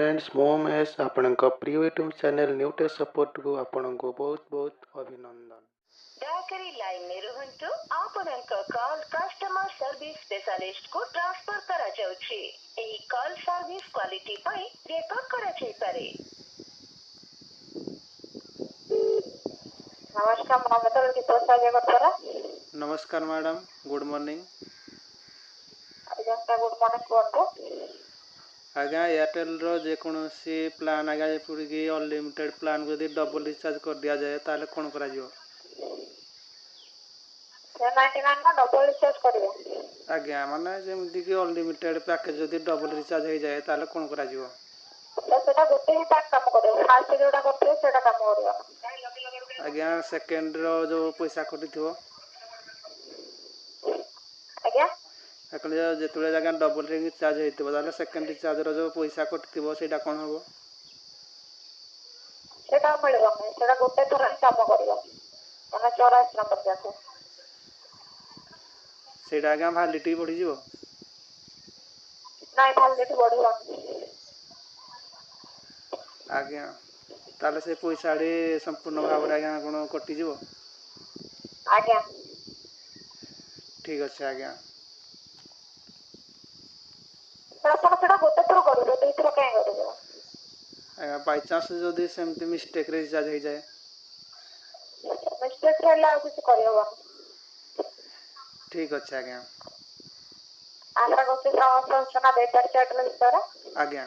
Friends, ମୁଁ ମହେଶ, ଆପଣଙ୍କ ପ୍ରିୟ YouTube channel new take ସପୋର୍ଟକୁ ଆପଣଙ୍କୁ ବହୁତ ବହୁତ ଅଭିନନ୍ଦନ। ଦୟାକରି ଲାଇନରେ ରୁହନ୍ତୁ। ଆପଣଙ୍କ କଲ୍ କଷ୍ଟମର ସର୍ଭିସ ସ୍ପେଶାଲିଷ୍ଟକୁ ଟ୍ରାନ୍ସଫର କରାଯାଉଛି। ଏହି କଲ୍ ସର୍ଭିସ କ୍ୱାଲିଟି ପାଇଁ ରେକର୍ଡ କରାଯାଇପାରେ। ନମସ୍କାର, ମମତା କିପରି ସାହାଯ୍ୟ କରିପାରେ? ନମସ୍କାର ମ୍ୟାଡ଼ାମ୍, ଗୁଡ଼୍ ମର୍ଣ୍ଣିଂ। ଆଜ୍ଞା, ଗୁଡ଼୍ ମର୍ଣ୍ଣିଂ, କୁହନ୍ତୁ। ଆଜ୍ଞା, ଏୟାରଟେଲ୍ର ଯେକୌଣସି ପ୍ଲାନ୍ ଆଜ୍ଞା, ଯେପରିକି ଅନଲିମିଟେଡ଼୍ ପ୍ଲାନ୍କୁ ଯଦି ଡବଲ୍ ରିଚାର୍ଜ କରିଦିଆଯାଏ, ତାହେଲେ କ'ଣ କରାଯିବ? 99 ନା ଡବଲ୍ ରିଚାର୍ଜ କରିବେ? ଆଜ୍ଞା, ମାନେ ଯେମିତିକି ଅନଲିମିଟେଡ଼୍ ପ୍ୟାକେଜ୍ ଯଦି ଡବଲ୍ ରିଚାର୍ଜ ହେଇଯାଏ, ତାହେଲେ କ'ଣ କରାଯିବ? ତ ସେଇଟା ଗୋଟେ ହିଁ ପ୍ୟାକ୍ କାମ କରିବ। ଫାଷ୍ଟ ଯୋଉଟା କରିଥିବେ, ସେଇଟା କାମ କରିବ। ଆଜ୍ଞା, ସେକେଣ୍ଡର ଯେଉଁ ପଇସା କଟିଥିବ? ଆଜ୍ଞା? ସେକେଣ୍ଡ ଯେତେବେଳେ ଆଜ୍ଞା ଡବଲ୍ ରିଚାର୍ଜ ହେଇଥିବ, ତାହେଲେ ସେକେଣ୍ଡ ରିଚାର୍ଜର ଯେଉଁ ପଇସା କଟିଥିବ, ସେଇଟା କ'ଣ ହେବ? ସେଇଟା ଆଉ ମିଳିବନି। ସେଇଟା ଗୋଟେ ଥର ହିଁ କାମ କରିବ, ମାନେ 84 ନମ୍ବର ଯାକ। ସେଇଟା ଆଜ୍ଞା ଭ୍ୟାଲିଡ଼ିଟି ବଢ଼ିଯିବ? ନାଇଁ, ଭ୍ୟାଲିଡ଼ିଟି ବଢ଼ିବନି। ଆଜ୍ଞା, ତାହେଲେ ସେ ପଇସାଟି ସମ୍ପୂର୍ଣ୍ଣ ଭାବରେ ଆଜ୍ଞା କ'ଣ କଟିଯିବ? ଆଜ୍ଞା। ଠିକ୍ ଅଛି ଆଜ୍ଞା। ଆପଣ ସେଇଟା ଗୋଟେ ଥର କରିବେ, ଦୁଇଥର କାହିଁ କରିବେ? ଆଜ୍ଞା, ବାଇଚାନ୍ସ ଯଦି ସେମିତି ମିଷ୍ଟେକ୍ରେ ରିଚାର୍ଜ ହେଇଯାଏ? ମିଷ୍ଟେକ୍ରେ ହେଲେ ଆଉ କିଛି କରିହେବନି। ଠିକ୍ ଅଛି ଆଜ୍ଞା। ଆଶା କରୁଛି ସମସ୍ତ ସୂଚନା ଦେଇପାରିଛି ଏୟାରଟେଲ୍ ବିଷୟରେ। ଆଜ୍ଞା।